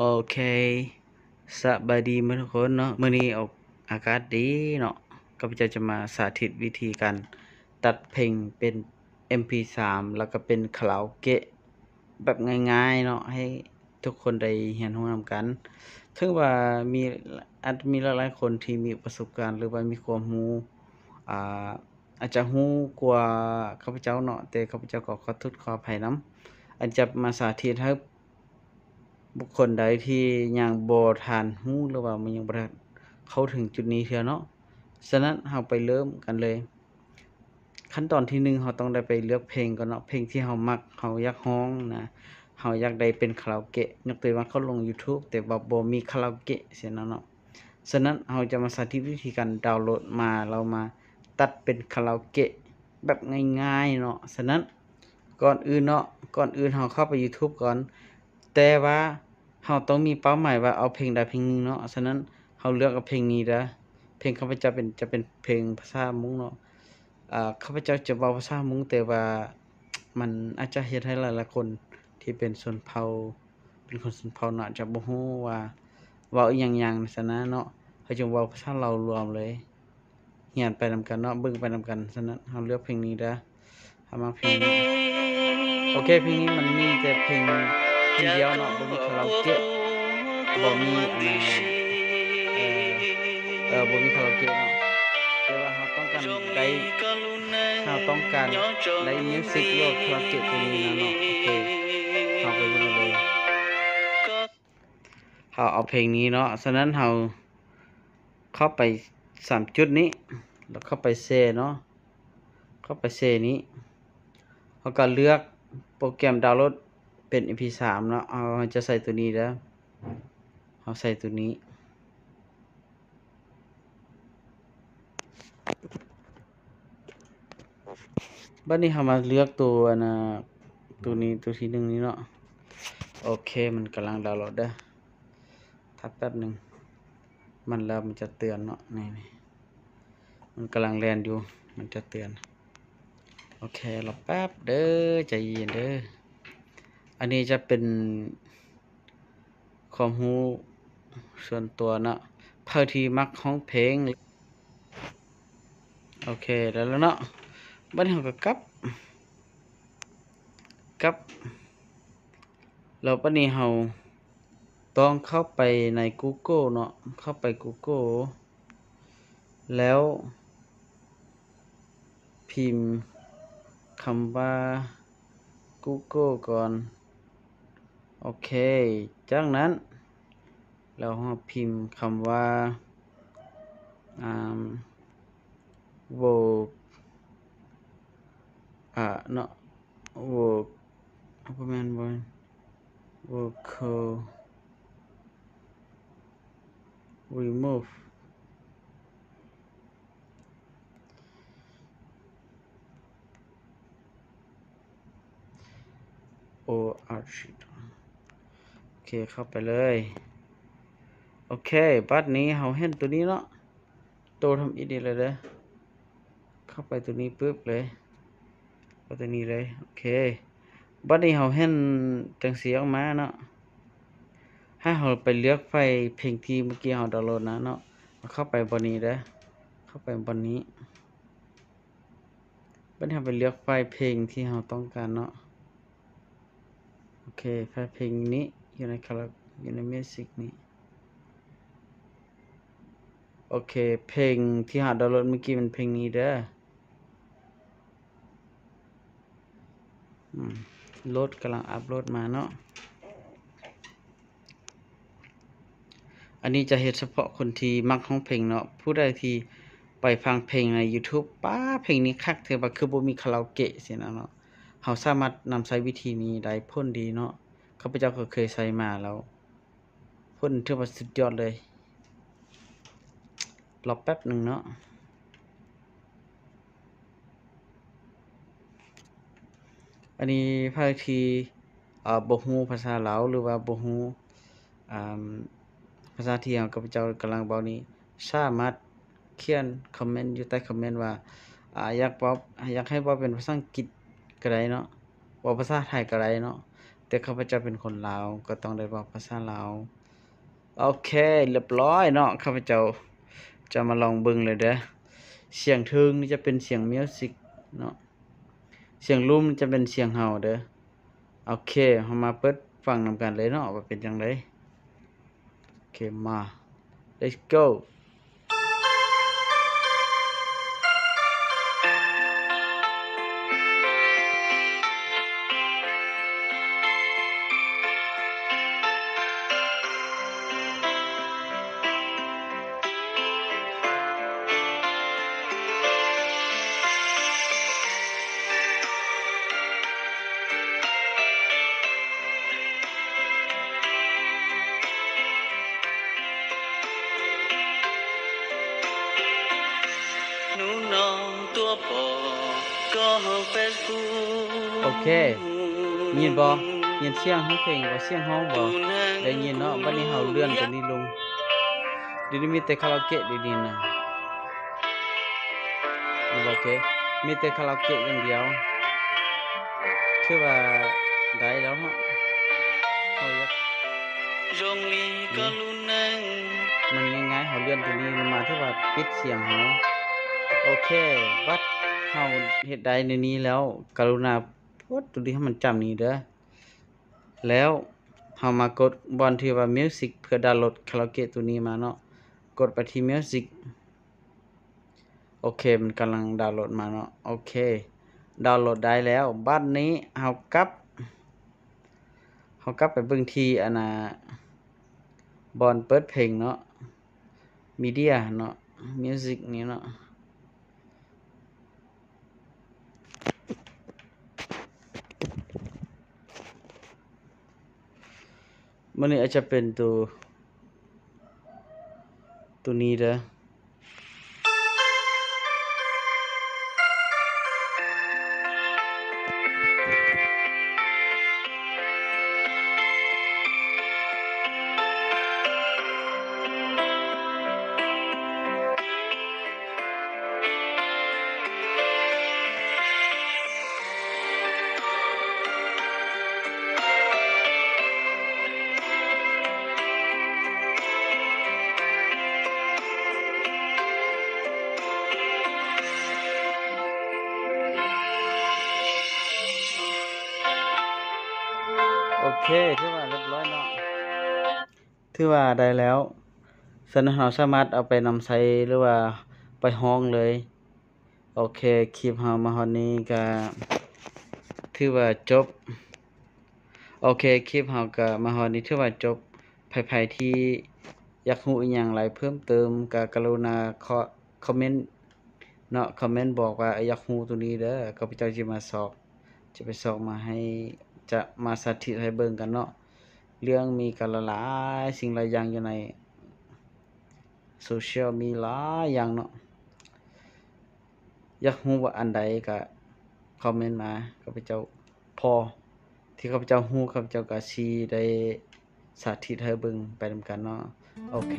ໂອເຄ ສະບາຍດີໝົດທຸກຄົນເນາະ, ມື້ນີ້ອອກອາກາດດີເນາະ, ຂ້າພະເຈົ້າຈະມາສາທິດວິທີການຕັດເພງເປັນເອັມພີສາມ ແລ້ວກໍເປັນຄາຣາໂອເກະແບບງ່າຍໆເນາະ ໃຫ້ທຸກຄົນໄດ້ຮຽນຮູ້ນຳກັນ. ເຖິງວ່າມີ ອາດຈະມີຫຼາຍໆຄົນທີ່ມີປະສົບການ ຫຼືວ່າມີຄວາມຮູ້ ອາ ອາດຈະຮູ້ກວ່າຂ້າພະເຈົ້າເນາະ, ແຕ່ຂ້າພະເຈົ້າກໍຂໍໂທດຂໍອະໄພນຳ ອັນຈະມາສາທິດໃຫ້ບຸກຄົນໃດທີ່ຍັງບໍ່ທັນຮູ້ ຫຼືວ່າຍັງບໍ່ທັນເຂົ້າເຖິງຈຸດນີ້ເທື່ອເນາະ. ສະນັ້ນເຮົາໄປເລີ່ມກັນເລີຍ. ຂັ້ນຕອນທີໜຶ່ງ ເຮົາຕ້ອງໄດ້ໄປເລືອກເພງກ່ອນເນາະ, ເພງທີ່ເຮົາມັກ ເຮົາຢາກຮ້ອງນະ, ເຮົາຢາກໄດ້ເປັນຄາຣາໂອເກະ. ຍົກຕົວຢ່າງ ເຮົາລົງ YouTube ແຕ່ວ່າບໍ່ມີຄາຣາໂອເກະຊີ້ນະເນາະ. ສະນັ້ນເຮົາຈະມາສາທິດວິທີການດາວໂຫຼດມາ ແລ້ວມາຕັດເປັນຄາຣາໂອເກະແບບງ່າຍໆເນາະ. ສະນັ້ນກ່ອນອື່ນເນາະ, ກ່ອນອື່ນເຮົາເຂົ້າໄປ YouTube ກ່ອນ, ແຕ່ວ່າເຮົາຕ້ອງມີເປົ້າໝາຍວ່າເອົາເພງໃດເພງໜຶ່ງເນາະ. ສະນັ້ນເຮົາເລືອກເອົາເພງນີ້ເດີ້, ເພງຂ້າພະເຈົ້າເປັນ ຈະເປັນເພງພາສາມົ້ງເນາະ. ອາ ຂ້າພະເຈົ້າຈະເວົ້າພາສາມົ້ງ ແຕ່ວ່າມັນອາດຈະເຮັດໃຫ້ຫຼາຍໆຄົນທີ່ເປັນຊົນເຜົ່າ ເປັນຄົນຊົນເຜົ່າເນາະ ຈະບໍ່ຮູ້ວ່າເວົ້າອີ່ຫຍັງຫຍັງຊັ້ນນະເນາະ. ເຮົາຈຶ່ງເວົ້າພາສາລາວລວມເລີຍ, ຮຽນໄປນຳກັນເນາະ, ເບິ່ງໄປນຳກັນ. ສະນັ້ນເຮົາເລືອກເພງນີ້ເດີ້, ເຮົາມັກເພງນີ້. ໂອເຄ ເພງນີ້ມັນມີແຕ່ເພງ ເພງດຽວເນາະ, ບໍ່ມີຄາຣາໂອເກະ ບໍ່ມີອັນນາ ເອີ ເອີ ບໍ່ມີຄາຣາໂອເກະເນາະ. ແຕ່ວ່າເຮົາຕ້ອງການໄດ້ ເຮົາຕ້ອງການໄດ້ມິວສິກໂຫຼດຄາຣາໂອເກະຕົວນີ້ນະເນາະ. ໂອເຄ ເຮົາໄປເບິ່ງກັນເລີຍ. ເຮົາເອົາເພງນີ້ເນາະ, ສະນັ້ນເຮົາເຂົ້າໄປສາມຈຸດນີ້ ແລ້ວເຂົ້າໄປແຊເນາະ, ເຂົ້າໄປແຊນີ້ ເຮົາກໍເລືອກໂປຣແກຣມດາວໂຫຼດເປັນເອັມພີສາມເນາະ. ເຮົາ ເຮົາຈະໃສ່ຕົວນີ້ເດີ້, ເຮົາໃສ່ຕົວນີ້. ບັດນີ້ເຮົາມາເລືອກໂຕ ອັນນ່າ ໂຕນີ້ ໂຕທີໜຶ່ງນີ້ເນາະ. ໂອເຄ ມັນກຳລັງດາວໂຫຼດເດີ້, ຖ້າແປັບໜຶ່ງ ມັນແລ້ວມັນຈະເຕືອນເນາະ. ນີ້ ມັນກຳລັງແລ່ນຢູ່ ມັນຈະເຕືອນ. ໂອເຄ ລໍແປັບເດີ້, ໃຈເຢັນເດີ້. ອັນນີ້ຈະເປັນ ຄວາມຮູ້ສ່ວນຕົວເນາະ, ໃຜທີ່ມັກຮ້ອງເພງ. ໂອເຄ ໄດ້ແລ້ວເນາະ, ບັດນີ້ເຮົາກໍກັບ ກັບ ແລ້ວບັດນີ້ເຮົາຕ້ອງເຂົ້າໄປໃນ Google ເນາະ, ເຂົ້າໄປ Google ແລ້ວ ພິມຄຳວ່າ Google ກ່ອນ. ໂອເຄ ຈາກນັ້ນແລ້ວເຮົາພິມຄຳວ່າ ອາ ໂວ ອາ ເນາະ ໂວ ບໍ່ແມ່ນ ບໍ່ແມ່ນ Vocal Remove. ໂອອາຊີ ໂອເຄ ເຂົ້າໄປເລີຍ. ໂອເຄ ບັດນີ້ເຮົາເຫັນໂຕນີ້ເນາະ, ໂຕທຳອິດນີ້ເລີຍເດີ້. ເຂົ້າໄປໂຕນີ້ປຶບເລີຍ, ເຂົ້າໂຕນີ້ເລີຍ. ໂອເຄ ບັດນີ້ເຮົາເຫັນຈັ່ງຊີ້ອອກມາເນາະ, ໃຫ້ເຮົາໄປເລືອກໄຟລ໌ເພງທີ່ເມື່ອກີ້ເຮົາດາວໂຫຼດນະເນາະ. ເຂົ້າໄປບ່ອນນີ້ເດີ້, ເຂົ້າໄປບ່ອນນີ້. ບັດນີ້ເຮົາໄປເລືອກໄຟລ໌ເພງທີ່ເຮົາຕ້ອງການເນາະ. ໂອເຄ ໄຟລ໌ເພງນີ້ຢູ່ໃນຄາຣາ ຢູ່ໃນມິວສິກນີ້. ໂອເຄ ເພງທີ່ເຮົາດາວໂຫຼດເມື່ອກີ້ແມ່ນເພງນີ້ເດີ້. ອືມ ໂຫຼດ ກຳລັງອັບໂຫຼດມາເນາະ. ອັນນີ້ຈະເຮັດສະເພາະຄົນທີ່ມັກຮ້ອງເພງເນາະ. ຜູ້ໃດທີ່ໄປຟັງເພງໃນ YouTube ປ້າ ເພງນີ້ຄັກແທ້ວ່າ ຄືບໍ່ມີຄາຣາໂອເກະຊີ້ນະເນາະ. ເຮົາສາມາດນຳໃຊ້ວິທີນີ້ໄດ້ຜົນດີເນາະ. ຂ້າພະເຈົ້າກໍເຄີຍໃຊ້ມາແລ້ວ ຜົນຖືວ່າສຸດຍອດເລີຍ. ລໍແປັບໜຶ່ງເນາະ. ອັນນີ້ໃຜທີ່ ເອີ ບໍ່ຮູ້ພາສາລາວ ຫຼືວ່າບໍ່ຮູ້ ອາ ພາສາທີ່ເຮົາ ຂ້າພະເຈົ້າກຳລັງເວົ້ານີ້ ສາມາດຂຽນຄອມເມັນຢູ່ໃຕ້ຄອມເມັນວ່າ ອາ ຢາກເວົ້າ ຢາກໃຫ້ເວົ້າເປັນພາສາອັງກິດກໍໄດ້ເນາະ, ເວົ້າພາສາໄທກໍໄດ້ເນາະ. ແຕ່ຂ້າພະເຈົ້າເປັນຄົນລາວ ກໍຕ້ອງໄດ້ເວົ້າພາສາລາວ. ໂອເຄ ລຽບຮ້ອຍເນາະ. ຂ້າພະເຈົ້າຈະມາລອງເບິ່ງເລີຍເດີ້. ສຽງເທິງນີ້ຈະເປັນສຽງມິວສິກເນາະ, ສຽງລຸ່ມຈະເປັນສຽງເຮົາເດີ້. ໂອເຄ ເຮົາມາເປີດຟັງນຳກັນເລີຍເນາະ ວ່າເປັນຈັ່ງໃດ. ໂອເຄ ມາ let's go. ໂອເຄ ຍິນບໍ່? ຍິນສຽງຮ້ອງເພງບໍ່? ສຽງຮ້ອງບໍ່? ໄດ້ຍິນເນາະ. ບັດນີ້ເຮົາເລື່ອນຕົວນີ້ລົງ. ດຽວນີ້ມີແຕ່ຄາຣາໂອເກະດຽວນີ້ນະ. ໂອເຄ ມີແຕ່ຄາຣາໂອເກະຢ່າງດຽວ ຖືວ່າໄດ້ແລ້ວເນາະ. ເຮົາຢາກ ມັນງ່າຍໆ ເຮົາເລື່ອນຕົວນີ້ລົງມາ ຖືວ່າປິດສຽງເຮົາ. ໂອເຄ ບັດເຮົາເຮັດໄດ້ໃນນີ້ແລ້ວ ກະລຸນາກົດຕົວນີ້ໃຫ້ມັນຈຳນີ້ເດີ້. ແລ້ວເຮົາມາກົດບ່ອນທີ່ວ່າມິວສິກ ເພື່ອດາວໂຫຼດຄາຣາໂອເກະຕົວນີ້ມາເນາະ. ກົດໄປທີ່ມິວສິກ. ໂອເຄ ມັນກຳລັງດາວໂຫຼດມາເນາະ. ໂອເຄ ດາວໂຫຼດໄດ້ແລ້ວ. ບັດນີ້ເຮົາກັບ ເຮົາກັບໄປເບິ່ງທີ່ອັນນ່າ ບ່ອນເປີດເພງເນາະ, ມີເດຍເນາະ, ມິວສິກນີ້ເນາະ. ມື້ນີ້ອາດຈະເປັນໂຕ ໂຕນີ້ເດີ້. ໂອເຄ ຖືວ່າຮຽບຮ້ອຍເນາະ. ຖືວ່າໄດ້ແລ້ວ. ສະນັ້ນເຮົາສາມາດເອົາໄປນຳໃຊ້ ຫຼືວ່າໄປຮ້ອງເລີຍ. ໂອເຄ ຄລິບເຮົາມາຮອດນີ້ກະຖືວ່າຈົບ. ໂອເຄ ຄລິບເຮົາກະມາຮອດນີ້ຖືວ່າຈົບ. ໃຜໆທີ່ຢາກຮູ້ອີ່ຫຍັງຫຼາຍເພີ່ມເຕີມ ກະກະລຸນາຄອມເມັນເນາະ, ຄອມເມັນບອກວ່າຢາກຮູ້ໂຕນີ້ເດີ້. ຂ້າພະເຈົ້າຈະມາຊອກ ຈະໄປຊອກມາໃຫ້ ຈະມາສາທິດໃຫ້ເບິ່ງກັນເນາະ. ເລື່ອງມີກະຫຼາຍໆສິ່ງຫຼາຍຢ່າງຢູ່ໃນໂຊຊຽວ ມີຫຼາຍຢ່າງເນາະ. ຢາກຮູ້ວ່າອັນໃດກະຄອມເມັນມາ, ຂ້າພະເຈົ້າ ພໍທີ່ຂ້າພະເຈົ້າຮູ້ ຂ້າພະເຈົ້າກະຊິໄດ້ສາທິດໃຫ້ເບິ່ງໄປນຳກັນເນາະ. ໂອເຄ.